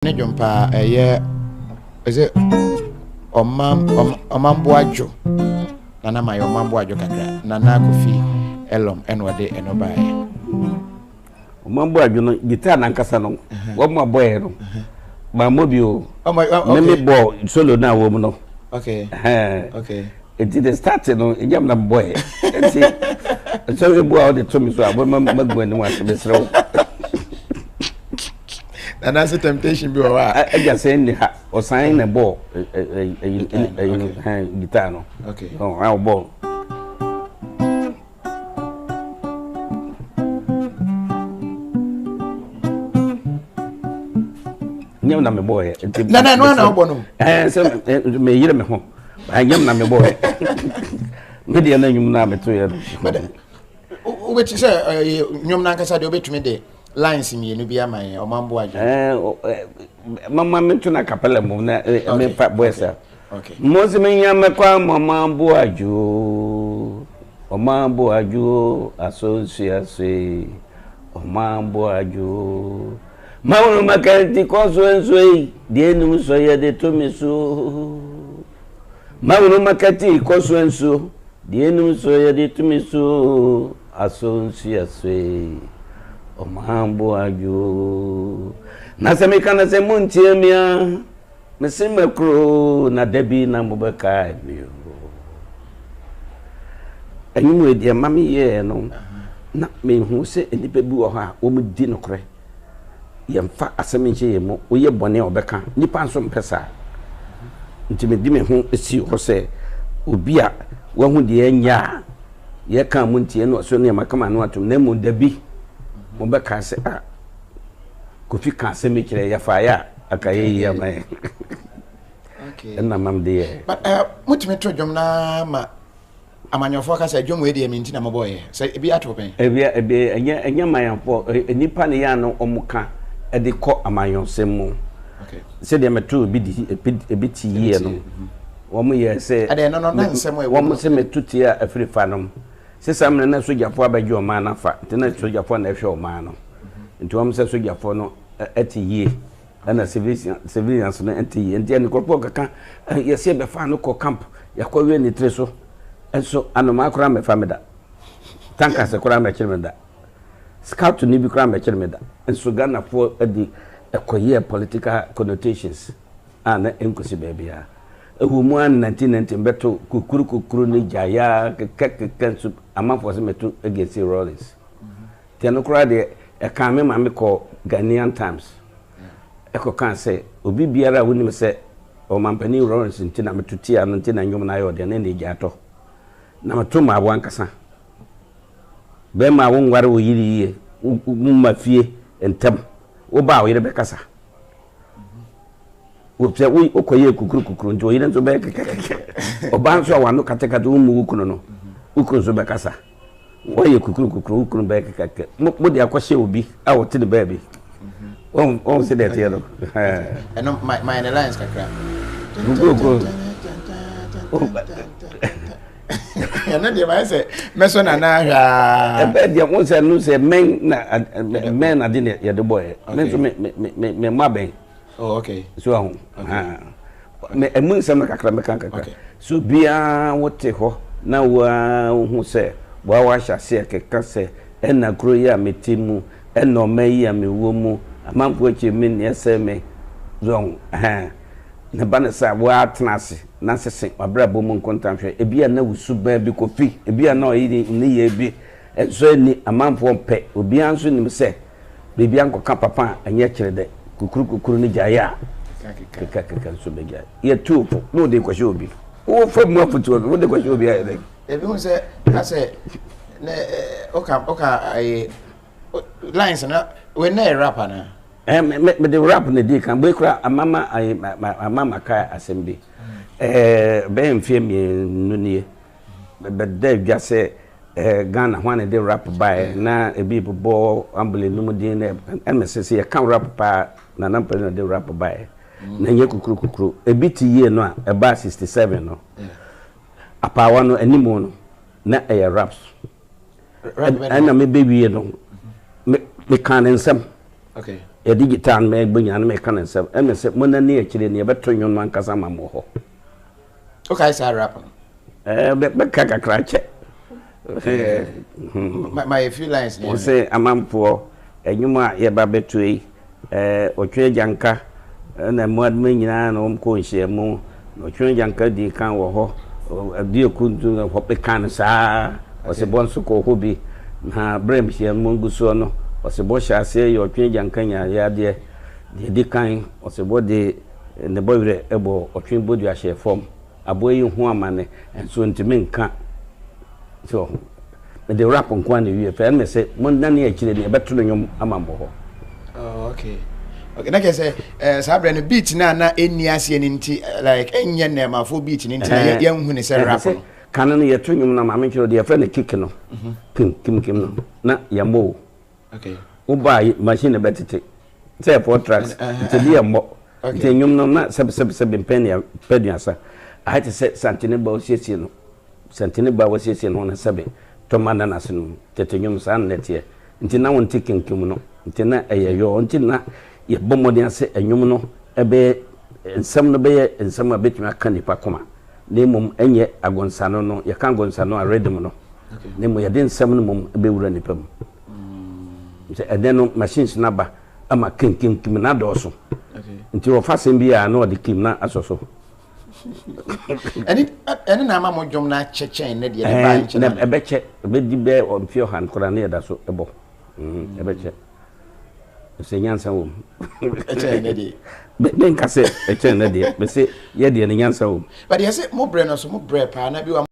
Ne dwom paa ɛyɛ ɛsɛ ɔman ɔmanboa dwo nana ma yɛ ɔmanboa dwo kakra nana kofi ɛlɔm ɛna ɔde ɛno baeɛ. Ɔmanboa dwo no guitar nankasa no wɔn mu abɔɛ no maa mo bi o meme bɔ solo no a wɔ mu no. Okay. Okay. Eti the start no ɛnyɛ na mebɔɛ nti sɛ ebu a wode to me so a bɛma magu anim ase mesrɛ wo. Nana sɛ temptation bi wɔ hɔ a. Agya sɛ nni ha ɔsan na ɛbɔɔ guitar no. Okay. Ɔn ɔbɔɔ. Nyɛ na mebɔɔ yɛ. Nana ɛno ana wobɔ no? Ɛɛ sɛ meyere me ho. Anyɛ na mebɔɔ yɛ. Me deɛ na nnwom no a meto yɛ no. Wobɛti sɛ nnwom no ankasa deɛ wobɛtumi de lines mmienu bi ama yɛn ɔman bo adwene. Mama meto no akapela mu na mefa boys a. Mo se menya mɛkɔ ama ɔman bo adwo. Ɔman bo adwo aso nsu aso Ɔman bo adwo. Mahunu makanti kɔ so nso yi deɛ enum sɔ yɛ de to me so. Mahunu makati kɔ so nso deɛ enum sɔ yɛ de to me so. Aso nsu aso yi ɔman bo adwo. Na sɛ meka na sɛ montie me a mese mɛkoro na da bi na mobɛkae me o. Ɛnwom wei deɛ ma meyɛɛ no na mehu sɛ nnipa bi wɔ hɔ a wɔdi nokorɛ. Yɛmfa asɛm nhyɛ yɛn mu. Woyɛ bɔne a wɔbɛka. Nnipa nso mpɛ saa. Nti mede me ho si hɔ sɛ obi a wahu deɛ ɛnyɛ a yɛka a montie no ɔso nneɛma kama ano atom na mmom da bi mobɛka sɛ a Kofi ka asɛm bi kyerɛ yɛfaeɛ a aka yɛ yie ama yɛn. Ɛna mam de yɛ. But motumi to dwom na ma amanyɔfoɔ ka sɛ dwom wei deɛ me nti na mobɔɔyɛ sɛ ebi ato pɛn. Ebi ebi ɛnyɛ ɛnyɛ amanyɔfoɔ nnipa ne yɛ ano wɔn ka ɛde kɔ amanyɔsɛm mu. Sɛdeɛ mɛto ebi di ebi ebi ti yie no wɔn yɛ sɛ wɔn sɛ mɛto tie a afiri fa nom sɛ saa mmerɛ na sogyafoɔ abɛgye ɔman no afa nti na sogyafoɔ na ɛhwɛ ɔman no nti wɔn sɛ sogyafoɔ no ɛte yie. Ɛna civilians no nte yie nti nkurɔfoɔ keka yɛsɛ yɛbɛfa no kɔ camp yɛakɔwie ne tiri so nso anomaa koraa mmɛfa me da tankers koraa mmɛkyere me da scout ni bi koraa mmɛkyere me da nso Ghanafoɔ de ɛkɔyɛɛ political connotations a na ɛnkɔsi baabiara ɛwɔ mu a 1990 mbɛto kukuru kukuru ne gyaeɛ kekɛ kekɛ nso amanfoɔ sɛ mɛto against Rawlings Nti ɛno koraa deɛ ɛkaa me ma me kɔɔ Ghanaian Times ɛkɔ kaa sɛ obi biara a wonim sɛ Ɔmanpanin Rawlings nti na meto tia no nti na nnwom no ayɛ ɔdɛ no ɛnna gyaa tɔ na meto maa wo ankasa. Bɛrima a wonware wo yere yie, womma fie ntɛm, woba a wo yere bɛkasa. Sɛ wokɔyɛ kukuru kukuru nti wo yere nso bɛyɛ kɛkɛkɛkɛ. Ɔbaa nso a wano katekate wommu wo kunu no, wo kunu nso bɛkasa. Woayɛ kukuru kukuru wo kunu bɛyɛ kɛkɛkɛ. Mo mo de akɔhyɛ obi a ɔte ne baabi. Wɔn wɔn sɛ deɛ ɛteɛ no. Ɛno ma ma yɛ ne lines kakra. Kukuru kukuru. Ɛno deɛ mayɛ sɛ mɛsɔ nana ahwɛ aa. Ɛbɛ deɛ wɔn sɛ no sɛ mɛn na mɛn na de yɛde bɔ yɛ. Mɛ nso mɛ mɛ mɛ mɛ mma bɛn. Oh, okay. So ahu. Okay. Me emu nsɛm no kakra mɛka kakra. Okay. So biara wote hɔ na woa wohu sɛ woa wahyɛ aseɛ keka sɛ ɛna kuro yi a mete mu ɛna ɔma yi a mewɔ mu amanfoɔ akyi me nea ɛsɛ me so ahu ɛhɛn ne ba ne sɛ woa tena ase na sese wabrabɔ mu nkontanhwɛ ebi a na wo suban bi kofi ebi a na ɔyɛ ne yɛ bi ɛnso ani amanfoɔ mpɛ obiara nso nim sɛ Biribi ankɔka papa a, ɛnyɛ kyerɛ dɛ kukuru kukuru no gyae a, keka keka nso bɛgyae. Yɛtuu fo na wode kɔhyɛ obi. Wofa mu afotuo no, wode kɔhyɛ obi ayɛ dɛn? Ebi hu sɛ asɛ ne woka woka ayi lines na wei na yɛ rap anaa? Eh, me me de rap na di kan. Wei kura amama ayi amama ka asɛm bi. Eh, bɛyɛ mfeɛ mmienu nie. Bɛda dwa sɛ Ghana hwan na ɛde rap baeɛ na ebi bobɔ ambulance no mu din na ɛmɛ sɛ sɛ yɛka rap paa Nana Mpɛlɛ na ɛde rap baeɛ na ɛnyɛ kukuru kukuru ebi te yie no a ɛbaa 67 no apaawa no animu no na ɛyɛ raps ɛna mebɛwie no mekaa ne nsɛm. Yɛde guitar no mɛbɔ nyinaa na mɛka ne nsɛm. Ɛmɛ sɛ mo nani akyire no yɛbɛto nnwom no ankasa ma mo hɔ. Wokae saa rap no? Ɛɛ bɛka kakra kyɛ. Ma yɛ few lines. Wọ́n sɛ amanfoɔ nnwom a yɛba bɛto yi ɛɛ ɔtwe agyanka ɛna mmoadoma nyinaa na wɔn kɔ nhyiamu na ɔtwe agyanka di kan wɔ hɔ aduoku nso hɔ bɛka no saa ɔsebɔ nso kɔ hɔ bi na berɛ a nhyiamu gu soɔ no ɔsebɔ hyɛ aseɛ yɛ ɔtwe agyanka nyaayɛ adeɛ deɛ ɛdi kan ɔsebɔ de ne bɔwerɛ bɔ ɔtwe bodua hyɛɛ fam. Aboa yi ho amane nso ntumi nka so ɔho. Mede rap nko ara na ewie fɛ ɛna sɛ mo nane akyire no yɛbɛto no nnwom ama mo hɔ. Oh, okay. Okay, na kyerɛ sɛ eh, saa berɛ no beat no a na ɛnni aseɛ no nti eh, like ɛnyɛ nnɛɛmafoɔ beat no nti na eh, yɛnhu ne sɛ rap no. Kane no yɛto nnwom no maame nkyerɛ deɛ yɛfrɛ no kick no. Mhm. Kim kim kim no na yɛmmɔ o. Okay. Wobaa machine no bɛtete sɛ four tracks nti bi yɛ mmɔ. Nti nnwom no na sɛbesɛbesɛbe mpɛn ne pɛduasa. Ayɛ te sɛ santene ba osiesie no santene ba wasiesie ne ho na sɛbe tɔma da n'ase no tete nnwom saa na na ɛteɛ. Nti na wonte kenkem no nti na ɛyɛ yɔɔ nti na yɛbɔ mmɔden ara sɛ nnwom no bɛyɛ nsɛm no bɛyɛ nsɛm a ɛbɛtumi aka nnipa koma na mmom ɛnyɛ agonsano no yɛka agonsano a rhythm no na mmom yɛde nsɛm no mmom bɛwura nnipa mu. Sɛ ɛnɛ no machines no aba ama kim kim kim no adɔɔso nti wɔfa asɛm bi a na ɔde kim na asɔ so. Ɛne ɛne na ama mo dwom no akyɛ kyɛn ne deɛ ne baa nkyɛn. Na ɛbɛkyɛ ɛbɛdi bɛɛ mfe ɔha no koraa ne yɛda so ɛbɔ ɛbɛkyɛ sɛ nyansa wɔ mu. Ɛkyɛn ne deɛ. Menka sɛ ɛkyɛn ne deɛ mese yɛ deɛ ne nyansa wɔ mu. But yɛsɛ mo brɛ no so mo brɛ paa na bi wa.